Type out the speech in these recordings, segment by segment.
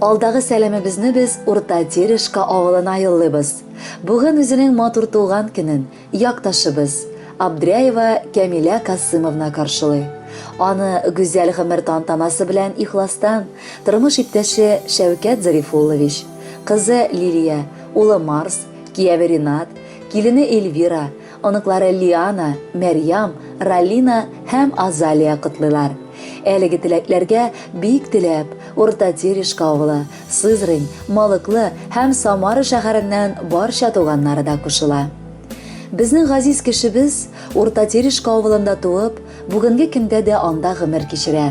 Алдагы сәламебезне без Урта Терешка авылына юллыйбыз. Бүген үзенең матур туган көнен якташыбыз Абдряева Кәмилә Касымовна каршылый. Аны гүзәл гомер тантанасы белән ихластан тормыш иптәше Шәүкәт Зарифуллович, кызы Лилия, улы Марс, кияве Ринат, килене Эльвира, оныклары Лиана, Мәрьям, Ралина һәм Азалия котлыйлар. Әлеге теләкләргә бик теләп Урта Терешка авылы, Сызрань, Малыклы һәм Самара шәһәреннән барча туганнары да кушыла. Безнең газиз кешебез Урта Терешка авылында туып, бүгенге көндә дә анда гомер кичерә.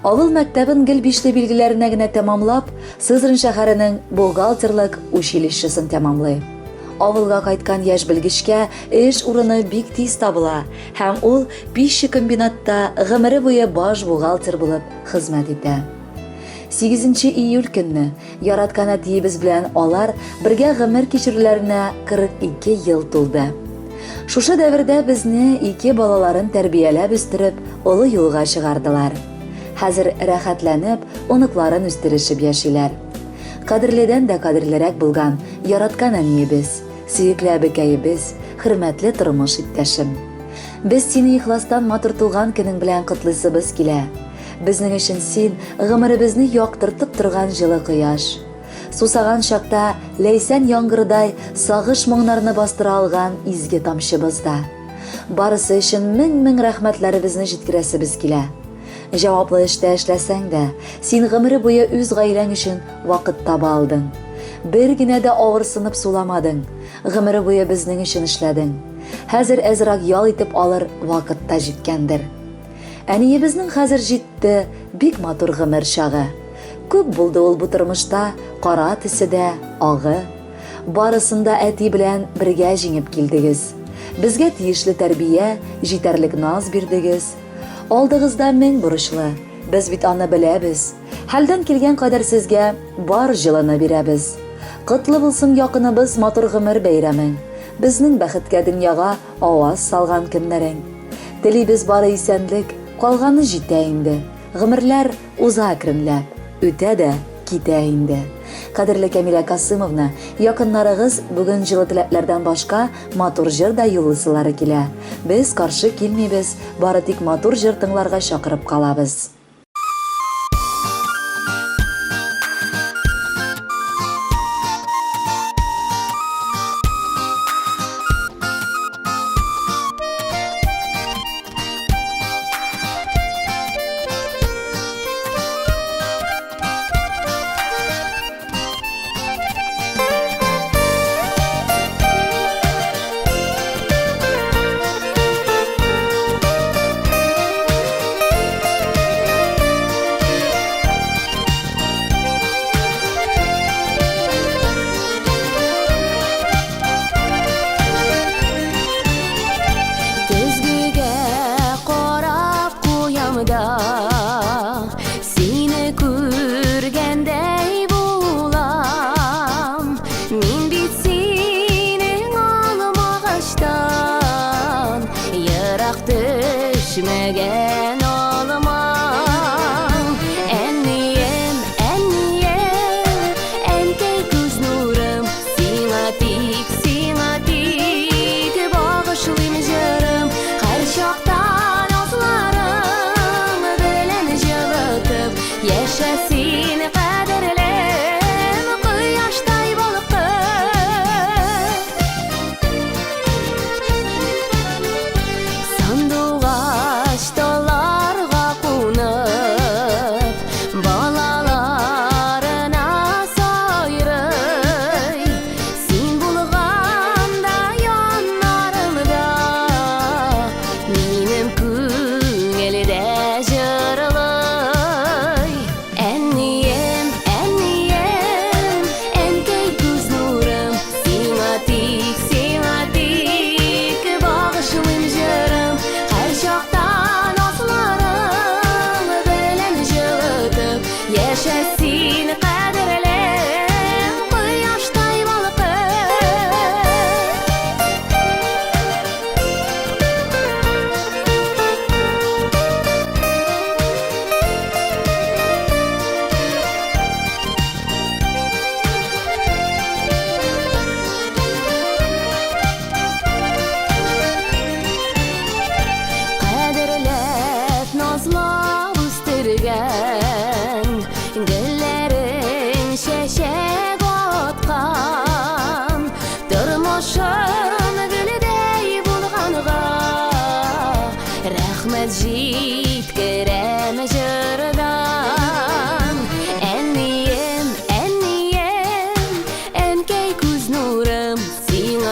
Авыл мәктәбен гел бишле билгеләренә генә тәмамлап, Сызрань шәһәренең бухгалтерлык училищесын тәмамлый. Авылга кайткан яшь белгечкә эш урыны бик тиз табыла һәм ул пищекомбинатта гомере буе баш бухгалтер булып хезмәт итә. 8 июль көнне яраткан әтиебез белән алар бергә гомер кичерүләренә 42 ел тулды. Шушы дәвердә безне ике балаларын тәрбияләп үстереп, олы юлга чыгардылар. Хәзер рәхәтләнеп, оныкларын үстерешеп яшиләр. Кадерледән дә кадерлерәк булган яраткан әниебез, сөекле әбекәебез, хөрмәтле тормыш иптәшем. Без сине ихластан матур туган көнең белән котлыйсыбыз килә. Безнең өчен син, гомеребезне яктыртып торган җылы кояш. Сусаган чакта ләйсән яңгырдай сагыш-моңнарны бастыра алган изге тамчыбыз да. Барысы өчен мең-мең рәхмәтләребезне җиткерәсебез килә. Җаваплы эштә эшләсәң дә, син гомере буе үз гаиләң өчен вакыт таба алдың. Бер генә дә авырсынып суламадың, гомере буе безнең өчен эшләдең. Хәзер әзрәк ял итеп алыр вакыт та җиткәндер. Әниебезнең хәзер җитте бик матур гомер чагы. Күп булды ул бу тормышта кара төсе дә, агы. Барысын да әти белән бергә җиңеп килдегез. Безгә тиешле тәрбия, җитәрлек наз бирдегез. Алдыгызда мең бурычлы, без бит аны беләбез. Хәлдән килгән кадәр сезгә бар җылыны бирәбез. Котлы булсын якыныбыз матур гомер бәйрәмең, безнең бәхеткә дөньяга аваз салган көннәрең. Телибез бары исәнлек, калганы җитә инде. Гомерләр уза әкренләп, үтә дә китә инде. Кадерле Кәмилә Касымовна, якыннарыгыз бүген җылы теләкләрдән башка матур җыр да юллыйсылары килә. Без каршы килмибез, бары тик матур җыр тыңларга чакырып калабыз.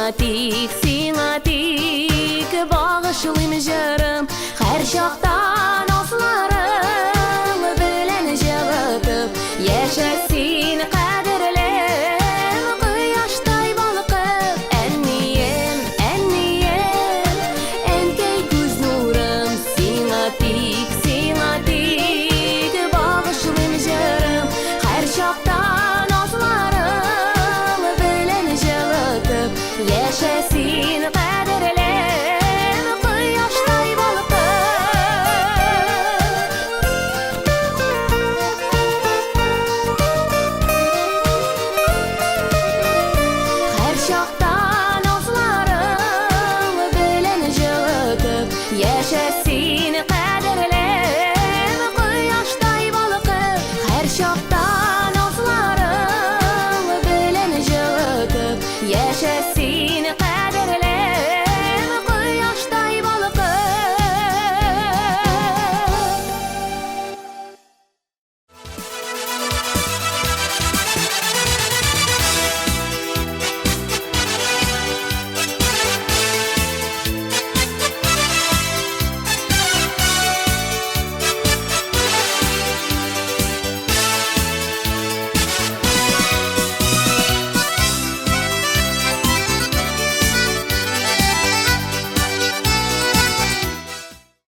Сиңа тик, сиңа тик багышлыйм җырым. Һәр чакта.